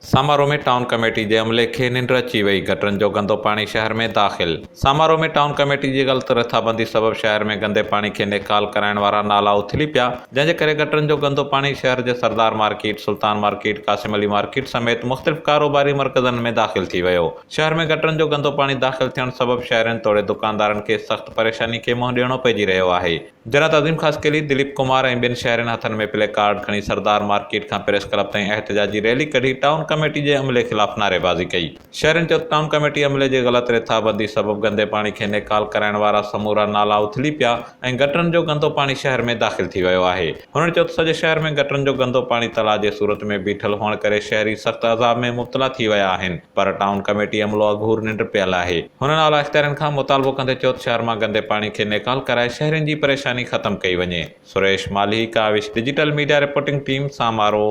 Samaro ۾ town committee جي عملي کي ننڊ اچي وئي، گٽرن جو گندو پاڻي شهر ۾ داخل. سامارو ۾ ٽائون ڪميٽي جي غلط رٿابندي سبب شهر ۾ گندي پاڻي کي نيڪال ڪرائڻ وارا نالا اٿلي پيا، جنهن جي ڪري گٽرن جو گندو پاڻي شهر جي Sardar market, Sultan market, Qasim Ali market سميت مختلف ڪاروباري مرڪزن ۾ داخل ٿي ويو. شهر ۾ گٽرن جو گندو پاڻي داخل ٿيڻ سبب شهرين توڙي دڪاندارن کي سخت پريشاني کي منهن ڏيڻو پئجي رهيو آهي. جنرل عظيم خاصخيلي، دليپ ڪمار ۽ ٻين شهرين هٿن ۾ پلي ڪارڊ کڻي سردار مارڪيٽ کان پريس ڪلب تائين احتجاجي ريلي ڪڍي ٽائون ڪميٽي جي عملي خلاف نعريبازي ڪئي. شهرين چيو ته ٽائون ڪميٽي عملي جي غلط رٿابندي سبب گندي پاڻي کي نيڪال ڪرائڻ وارا سمورا نالا اٿلي پيا ۽ گٽرن جو گندو پاڻي شهر ۾ داخل ٿي ويو آهي. هنن چيو ته سڄي شهر ۾ گٽرن جو گندو پاڻي تلاء جي صورت ۾ بيٺل هئڻ ڪري شهري سخت عذاب ۾ مبتلا ٿي ويا آهن پر ٽائون ڪميٽي عملو اگهور ننڊ پيل آهي. هنن اعليٰ اختيارين کان مطالبو ڪندي چيو ته شهر مان گندي پاڻي کي نيڪال ڪرائي شهرين جي پريشاني ختم ڪئي وڃي. Suresh Malhi, Kawish digital media reporting team, Samaro.